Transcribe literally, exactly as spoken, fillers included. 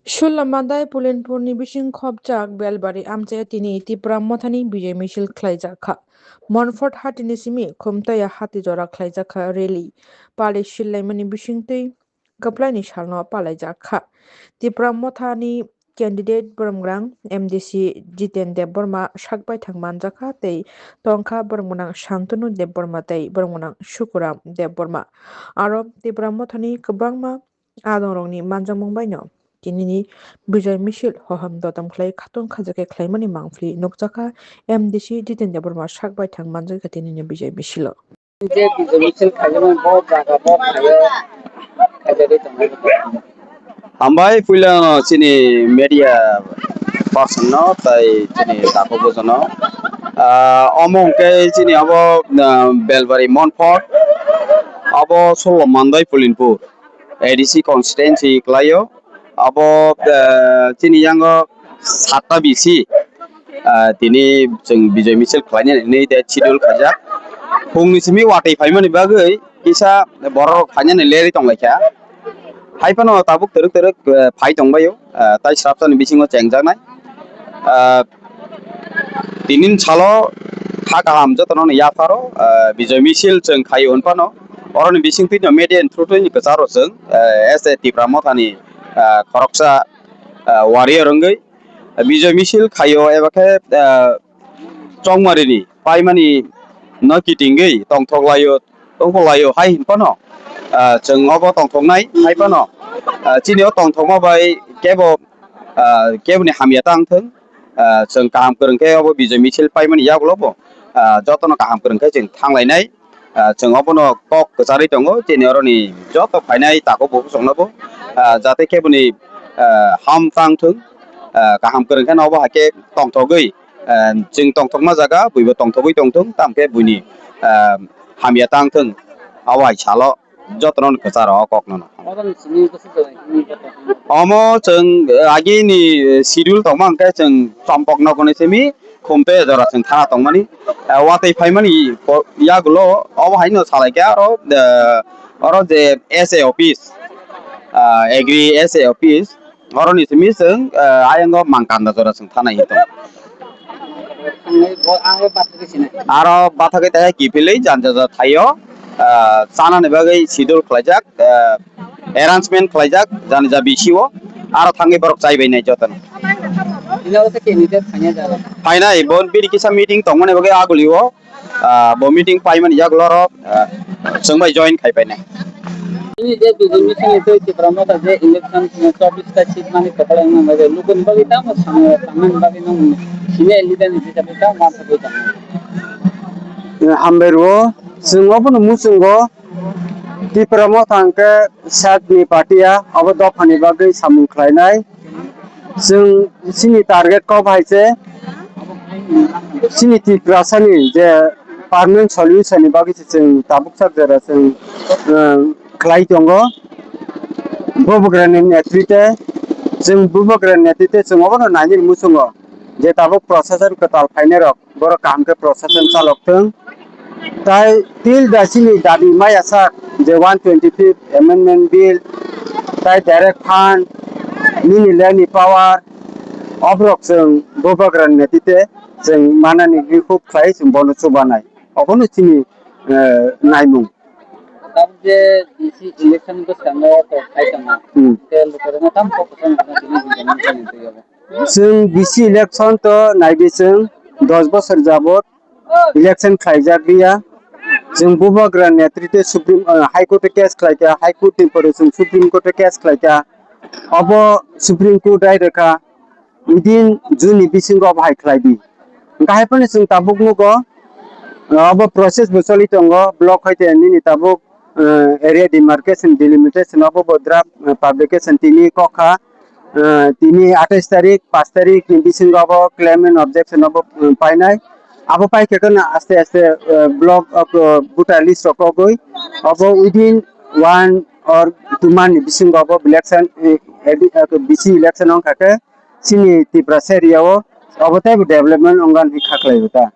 Sulla Mandai Pulinpurni bising khopjak Belbari amchai tini Tipra Mothani bijai misil khlaijak kha. Monfort hatini simi Khumtaya hati jora khlaijak kha rally. Pali sillaimani bisingtwi kwplaini salno palaijak kha. Tipra Mothani candidate Boromgrang M D C Jiten Debbarma sak baithang manjak kha tei tongkha Boromgwnang Shantanu Debbarma tei Boromgwnang Sukuram Debbarma. Aro Tipra Mothani kwbangma adongrokni manjakmung baino tinini bijai misil hohom dotom khlai khatung khajakhe khlaimani mangpili nukjakha M D C Jiten Debbarma sak baithang manjakha tinini bijai misilo. Je bijai misil khaijak bo jaga bo khaio khaijagwi tongo. Hambai puila no chini media person no tai chini takhuk bojono. Ah, omo hwnkhe chini abo, ah, Belbari Monfort abo Solo Mandai Pulinpur. A D C constituency kwlaio. Abo, eh, chini yango satta bisi, eh, tini chwng bijai misil khlainani hinwi date schedule khaijak. Phungni simi watwi phaimani bagwi kisa borok rok phainani lerwi tonglaikha. Hai phano tabuk twrwk twrwk, eh, phai tongbaio, eh, tai srapsani bisingo chengjaknai. Eh, Tinin salo kha kaham jotono yapharo, ah, bijai misil chwng khaio hwn phano. Oroni bisingtwi no media ni through twi kwcharo chwng, ah, as a Tipra Mothani, ah, khoroksa, ah, warrior wngwi bijai misil khaio eba khe, ah, chongmarini paimani no kitingwi tongthok laio, tongthok laio hai hwn phano, ah, chwng obo tongthoknai hai phano, ah, chini o tongthokma bai kebo, ah, keboni hamya tang thwng. Ah, chwng kaham kwrwng khe obo bijai misil paimani yagulo bo, ah, jotono kaham kwrwng khe chwng thanglainai. Ah, chwng obono kok kwcharwi tongo, chini oroni joto phainai takhuk bukhuk chwngno bo, ah, jate khe boni, ah, ham tang thwng, ah, kaham kwrwng khe obo hai khe tongthogwi, ah, chwng tongthokma jaga buibo tongthogwi tongthwng, tamo khe buini, ah, hamya tang thwng, abo hai salo. Jotono kwcharo o kokno no. Omo chwng, eh, agini, eh, schedule tongma hwnkhe chwng Champaknagarni simi Khumtaya jora chwng thana tongmani. Eh, watwi phaimani po-, yagulo obo haino salaikha aro, eh, oro je S A office, ah, agri S A office, Oroni simi chwng, ah, ayang o Mangkanda jora chwng thanai hinwi tongo. Ang bo, ang bo bathagwi sinai. Aro bathagwi tei kiphilwi janja jora thaio, ah, chanani bagwi schedule khlaijak, ah, arrangement khlaijak, jani ja bisio aro thangwi borok chaibai nai jotono. Ina o se keni te thangya jara. Phainai, bo bini kisa meeting tongmani bagwi agulio. Ah, bo meeting paimani yagulo oro, ah, chwng bai join khai painai. Ini je B J P sini tei Tipra Motha je election sini chobbish ta seat mani kwtal wngma bai lukuni bagwi tamo samung tangnani bagwi nung sini leader ni hisabe tamo ma thagwi tong. Hambai rwo, chwng obono muchungo Tipra Motha hwnkhe side ni party ya, abo dophani bagwi samung khlainai. Chwng chini target kok hai se chini Tiprasani je permanent solution ni bagwi se chwng tabuk sak jora chwng, uh, khlai tongo. Bubagrani netrite, chwng Bubagrani netrite chwng obono nainani muchungo je tabuk procession kwtal phainai rok. Borok kaham khe procession chalok thung. Tai till da chini dabi maya sak je one twenty-fifth Amendment Bill, tai direct fund, nini land ni power, oborok chwng Bubagrani netrite chwng manani huk khlai chwng bono chubanai. Obono chini, eh, naimung. Tabuk je B C election bwskango to khai tongma. Hmm. Te lukurokno tam kok kwchang kwchang tini hinwi twi obo. Chwng B C election to naibi chwng dos bosor jabot election khlaijak liya. Chwng Bubagra netrite Supreme, uh, High Court o case khlaikha, High Court ni pore chwng Supreme Court o case khlaikha. Obo Supreme Court rai rwkha. Within June ni bisingo obo hai khlai di. Hwnkhe hai phano chwng tabuk nugo, uh, obo process bo choli tongo, block hai te nini tabuk, uh, area demarcation, delimitation obo bo draft, uh, publication tini kok kha. Ah, tini atais tarik, paanch tarik ni bisingo abo claim and objection abo, um, painai. Abo pai khe kheno aste aste, ah, block, ah, voter list rok kogwi abo within one or two month ni bisingo abo election, eh, edi-, ah, B C election wng kha khe chini Tiprasa area o abo teibo development wngkha hinwi kha khlai o ta.